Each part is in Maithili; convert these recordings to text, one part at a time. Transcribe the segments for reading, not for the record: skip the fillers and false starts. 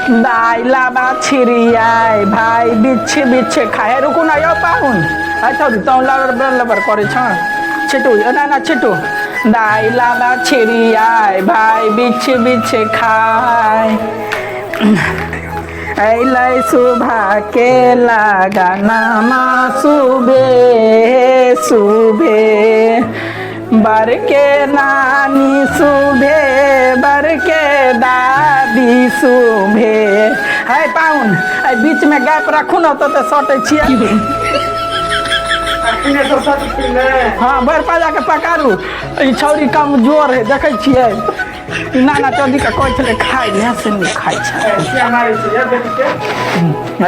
दाइ लाबा छिड़ियाय भाय बिछ बिछ खाय। रुकू ना यौ पाहुन, है छौरी तौ लबर लबर करै छ। छिटू एना एना छिटू। दाइ लाबा छिड़ियाय भाय बिछ बिछ खाय। अइलै सुबह के लगानामा सुबे सुबे, बर के नानी सुबे बर के दादी सुबे। है पाहुन, एहि बीच में गैप राखू ने, ओतऽ तऽ सटै छियै। हाँ, भरि पाजा के पकारू। ई छौरी कमजोर है, देखै छियै? ई नाना चौधरी के कहै छलै खाइ लए, से नहि खाइ छै।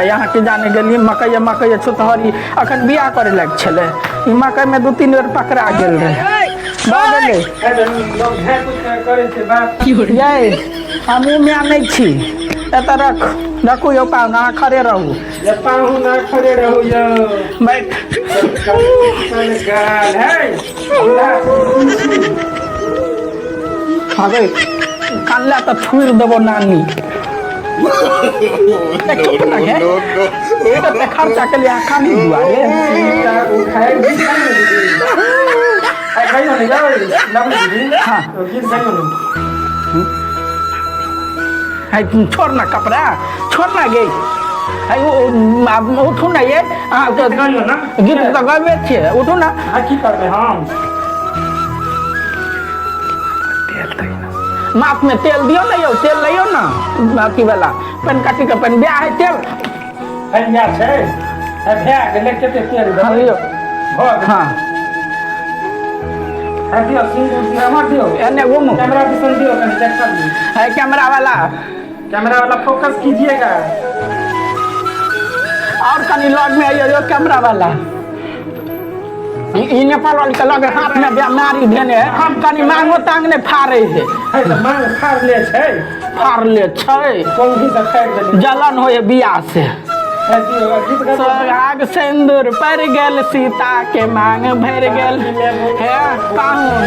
यहाँ के जाने गेलियै मकई मकई छुतहरी अखन बियाह करे लायक छलै। ई मकई में 2-3 बेर पकड़ा गेल रहै, भऽ गेलै। यै, हम ओ माय नहि छी। एतऽ रख, रखू यौ पाहुन, अहाँ खड़े रहू। पाहुन खड़े रहू यौ। बैठ। हगे कानला तऽ थुरि देबो नानी। चुप ना गे, एते खर्चा के लिए खाली दुआरे। हाँ है, छोड़ ना कपड़ा, छोड़ ना गे। है उठू ना ये, अहाँ गीत तऽ गबे छियै, उठू ना। की करबै हम? माथ में तेल दियौ ने यौ, तेल लइयौ ने अथी वाला पेन काटी के पेन बियाह है तेल। बियाह छै, भए गेलै। कते तेल? हाँ लियौ। हाँ। दियौ सिंदूर दियौ, हमर दियौ। एने घुमू। कैमरा दिसन दियौ, कनी देखा दियौ। है कैमरा वाला, कैमरा वाला फोकस कीजिएगा। और कनी लग में आइयो कैमरा वाला। ई नेपाल वाली के लग हाथ में बेमारी धेने है, हम कनी मांगो तांग ने फाड़े है। है तऽ मांग फाड़ ले छै। फाड़ ले छै। कंघी से फाड़ि देली। जलन होए बियाह से। है दियौ, गीत गाबियौ। सोहाग सिंदूर पड़ गेल, सीता के मांग भर गेल। हे पाहुन,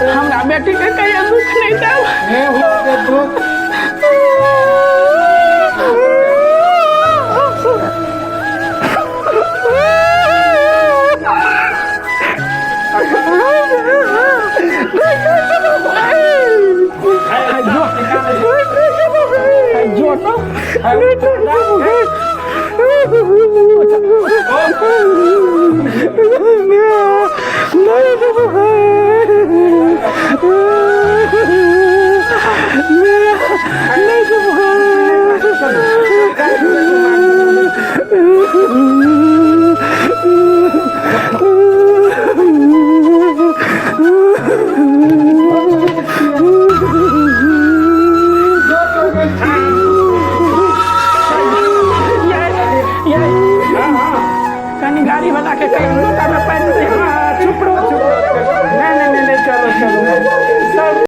हमरा बेटी के कहियो दुख नहीं देब। हे हो दुख। जो ना कनी गाड़ी वाला के कहियो।